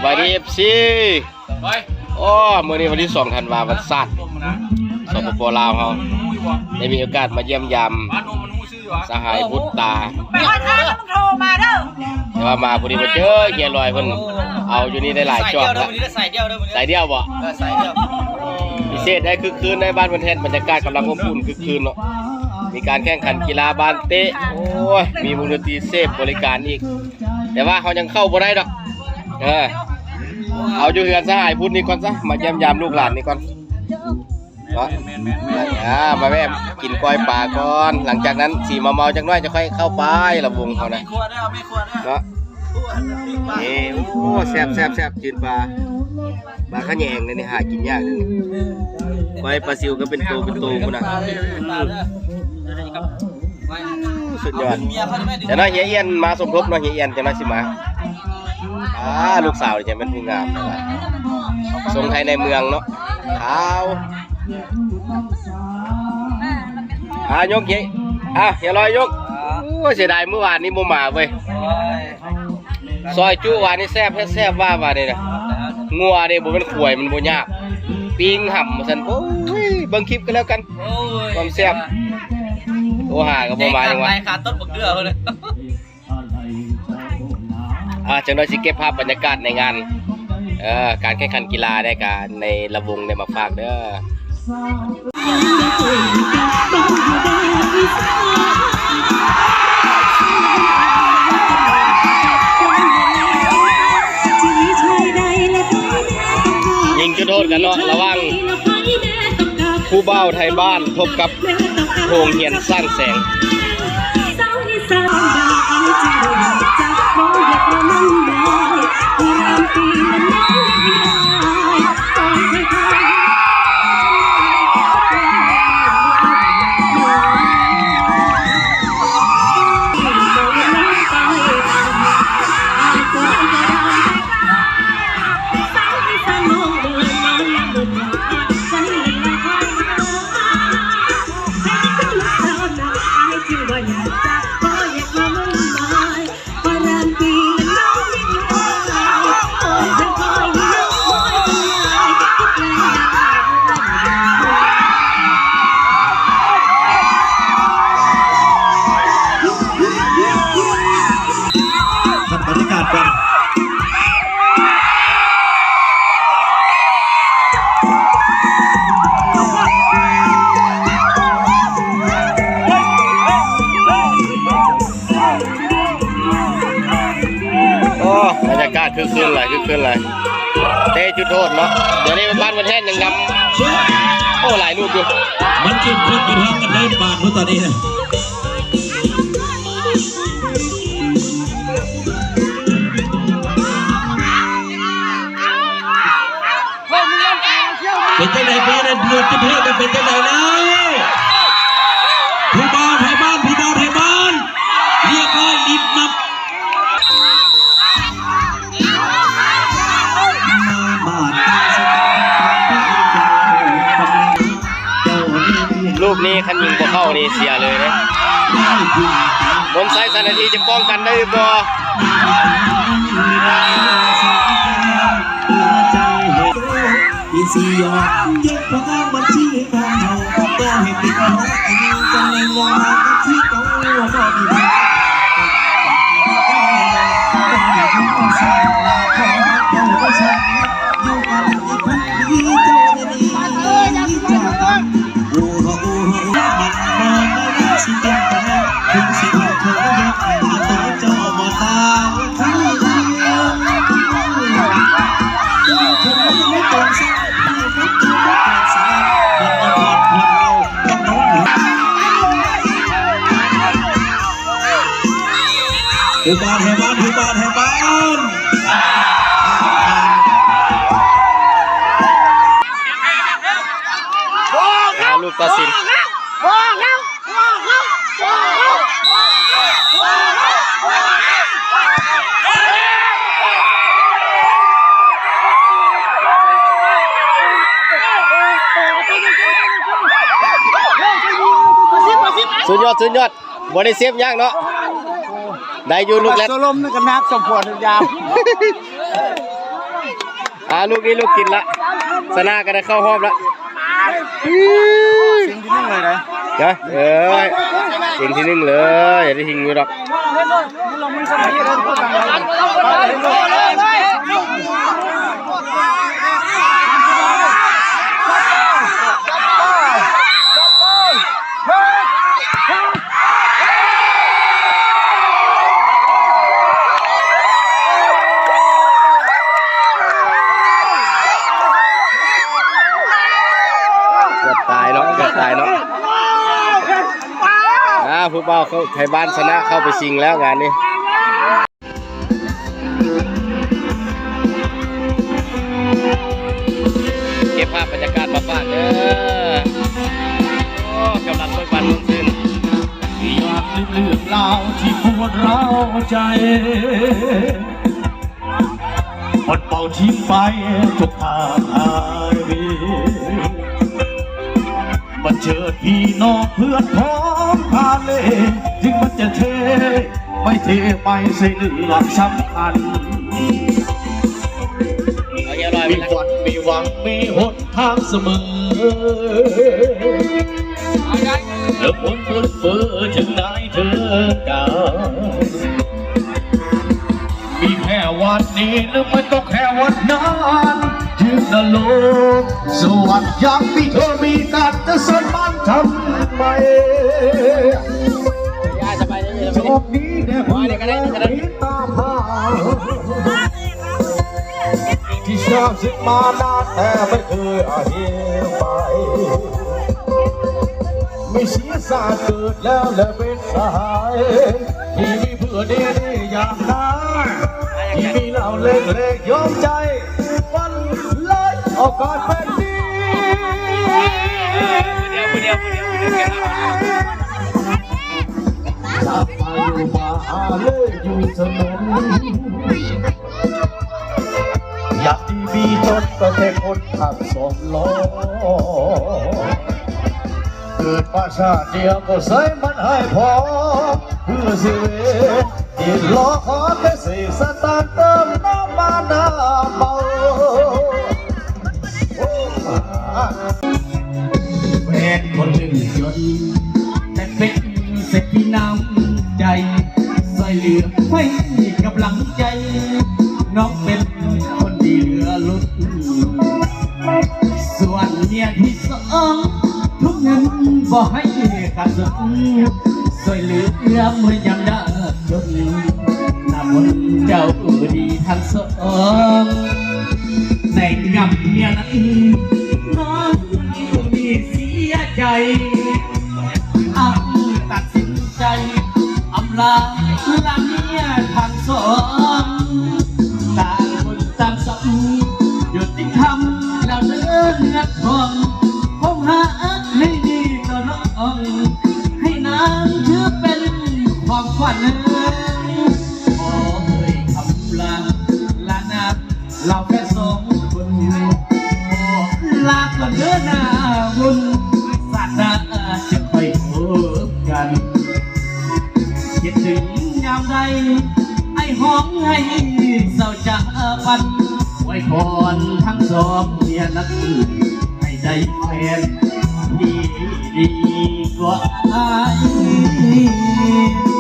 ສະບາຍດີ ເອັຟຊີ ໂອ້ ມື້ນີ້ວັນທີສອງທັນວາ ວັນຊາດ ສປປ ລາວເຮົາ ໄດ້ມີໂອກາດມາຢ້ຽມຢາມສະຫາຍບຸດຕາ ແຕ່ວ່າມາພໍດີມາເຈີເຮຍລອຍເພິ່ນ ເອົາຢູ່ນີ້ໄດ້ຫຼາຍຈອກແລ້ວ ສາຍດຽວບໍ່? ເອີ ສາຍດຽວ ພິເສດໄດ້ ຄຶກຄື້ນໃນບ້ານເພິ່ນແທ້ ບັນຍາກາດກຳລັງອົບອຸ່ນຄຶກຄື້ນເນາະ ມີການແຂ່ງຂັນກິລາບານເຕະ ໂອ້ຍ ມີວົງດົນຕີເສບບໍລິການອີກ ແຕ່ວ່າເຮົາຍັງເຂົ້າບໍ່ໄດ້ດອກ ເອີ ເອົາຢູ່ເຮືອນສະຫາຍພຸດນີ້ກ່ອນຊະ ມາຢ້ຽມຢາມລູກຫຼານນີ້ກ່ອນເນາະ ອ່າ ມາແວະກິນກ້ອຍປາກ່ອນ ຫຼັງຈາກນັ້ນຊິເມົາໆຈັກໜ້ອຍ ຈະຄ່ອຍເຂົ້າໄປລະວົງເຮົານະເນາະ ນີ້ ໂອ້ ແຊບໆໆ ຈືນປາ ປາຂະແຍງເດນີ້ ຫາກິນຍາກເດນີ້ ກ້ອຍປາຊິວກໍເປັນໂຕເປັນໂຕພຸ້ນນະ ສຸດຍອດ ຈັກໜ້ອຍເຮຍອຽນມາສົມທົບເນາະ ເຮຍອຽນຈັກໜ້ອຍຊິມາ ອ່າ ລູກສາວນີ້ຈະແມ່ນຜູ້ງາມ ຊົງໄທໃນເມືອງເນາະ ຂາວ ອ່າ ຍົກເຮຍ ອ່າ ເຮຍລອຍຍົກ ໂອ້ຍ ເສຍດາຍມື້ວານນີ້ບໍ່ມາເວີຍ ຊອຍຈຸວານນີ້ແຊບແທ້ແຊບວ່າ ວານນີ້ນະ ງົວເດ້ ບໍ່ແມ່ນຄວາຍ ມັນບໍ່ຍາກ ປີ້ງຫຳວ່າຊັ້ນ ໂອ້ຍ ເບິ່ງຄລິບກັນແລ້ວກັນ ຄວາມແຊບ ໂທຫາກໍບໍ່ມາຫຍັງວະ ອ່າ ຈັກໜ້ອຍຊິເກັບພາບບັນຍາກາດໃນງານ ເອີ ການແຂ່ງຂັນກິລາໄດ້ກະໃນລະວົງໄດ້ມາຝາກເດີ ຍິງຈຸດໂທດກັນເນາະ ລະຫວ່າງຜູ້ບ່າວໄທບ້ານພົບກັບໂຮງຮຽນຊ້າງແສງ. ພັດບັນຍາກາດກ່ອນ. ໂອ້ ບັນຍາກາດຄຶກຄື້ນຫຼາຍ ຄຶກຄື້ນຫຼາຍ ເຕະຈຸດໂທດເນາະ ດຽວນີ້ບ້ານເພິ່ນແຮງຍັງນຳ ໂອ້ ຫຼາຍລູກຢູ່ ມັນເຂັ້ມຂຸ້ນຢູ່ທາງກັນເດີບາດພຸ້ນຕອນນີ້ນະ. ເປັນຈັ່ງໃດ ເປັນຈັ່ງໃດ ເດືອດຈຸດເດືອດ ເປັນຈັ່ງໃດແລ້ວ? ຜູ້ບ່າວໄທບ້ານ ຜູ້ບ່າວໄທບ້ານ ລຽບຮ້ອຍ ລິບມັບ. ລູກນີ້ຄັນຍິງບໍ່ເຂົ້ານີ້ເສຍເລີຍເດ້. ມົນໄຊ ສາມນາທີ ຈະປ້ອງກັນໄດ້ຫຼືບໍ່? ຜູ້ບານໃຫ້ບ້ານ ຜູ້ບານໃຫ້ບ້ານ. ອ່າ ລູກຕັດສິນ. ສຸດຍອດ ສຸດຍອດ. ບໍ່ໄດ້ເຊບຫຍັງເນາະ ໄດ້ຢູ່ລູກແລັດ ໂຊລົມນີ້ກໍໜັກສົມຄວນ ຍາມ ລູກນີ້ລູກກິນລະ ຊະນະກໍໄດ້ເຂົ້າຮອບລະ. ເສັງທີໜຶ່ງເລີຍນະ ເອີ ເສັງທີໜຶ່ງເລີຍ ໄດ້ຫິງຢູ່ດອກ. ເກືອບຕາຍເນາະ ເກືອບຕາຍເນາະ. ອ່າ ຜູ້ບ່າວເຂົ້າ ໄທບ້ານຊະນະເຂົ້າໄປຊິງແລ້ວງານນີ້. ເກັບພາບບັນຍາກາດມາຝາກເດີ. ໂອ້ ກຳລັງເບີກບານມ່ວນຊື່ນ. ຢາກລືມເລື່ອງລາວທີ່ປວດຮ້າວໃຈ ມັນເປົ່າຖິ້ມໄປທຸກທາງຫາຍ. ບັນເຈີດພີ່ນ້ອງເພື່ອນພ້ອມພາເລ ເຖິງມັນຈະເທ ໄມ້ເທໄມ້ໃສ່ເລື່ອງສຳຄັນ. ເອົາຮຽວລອຍ ມີວັນມີຫວັງມີຫົນທາງສະເໝີ ເລິກຫົນເຟີ້ເຟີເຖິງນາຍເທີກາ ມີແຄ່ວັນນີ້ ຫຼື ບໍ່ຕ້ອງແຄ່ວັນນັ້ນ ເຖິງນະລົກສະຫວັນ ຢາກມີເທີມີກັນ ຈະສັນມັນທຳໄມ? ໂຊກດີແດ່ເພື່ອນເອີຍ ມີຕາພາ ທີ່ຊາບສິບມານານ ແຕ່ໄມ່ເຄີຍອາເຫໄປ ມີສີສາເກີດແລ້ວ ແລະ ເປັນສະຫາຍ ທີ່ມີເພື່ອນດີໆຢ່າງນາຍ ທີ່ມີເລົ່າເລັກໆຢອມໃຈ ມັນເລີຍອອກການເປັນດີ. ຈາກໄປຢູ່ມາຫາເລີຍຢູ່ຖະໜົນ ຢາກທີ່ມີຈົນກໍແຕ່ຄົນທັງສອງລໍ້ ເກີດມາຊາດດຽວກໍໃຊ້ມັນໃຫ້ພໍ ເພື່ອຊິເວ ທີ່ລໍຂໍແຕ່ເສດສະຕາງເຕີມນ້ຳມານ້ຳເມົາ. ແຟນຄົນໜຶ່ງຈົນ ແຕ່ເປັນເສດຖີນ້ຳໃຈ ຊ່ວຍເຫຼືອໃຫ້ກຳລັງໃຈ ນ້ອງເປັນຄົນດີເຫຼືອລົ້ນ. ສ່ວນເມຍທີສອງ ທຸກເງິນບໍ່ໃຫ້ຂາດສົນ ຊ່ວຍເຫຼືອເມື່ອຍາມຍາກຈົນ ນ້ຳມົນເຈົ້າດີທັງສອງ ໃນກຳເມຍນັ້ນ ນ້ອງມີເສຍໃຈ ອ້າຍຕັດສິນໃຈ ອຳລາລາເມຍທັງສອງ ຕ່າງຄົນຕ່າງສັບ ຍຸຕິທຳແລ້ວເດີເນື້ອທອງ ຄວາມຮັກໃຫ້ດີຕໍ່ນ້ອງ ໃຫ້ນາງຖືເປັນຄວາມຝັນ ຂໍເອີ່ຍຄຳລາ ລານາ ລາວແຄ່ສອງຄົນ ຂໍລາກ່ອນເດີໜ້າບຸນ ຊາດໜ້າຈະຄ່ອຍພົບກັນ ຄິດເຖິງຍາມໃດ ອ້າຍຮ້ອງໄຫ້ເສົ້າຈາບັນ ອວຍພອນທັງສອງເມຍນັ້ນ ໃຫ້ໄດ້ແຟນທີ່ດີກວ່າອ້າຍ.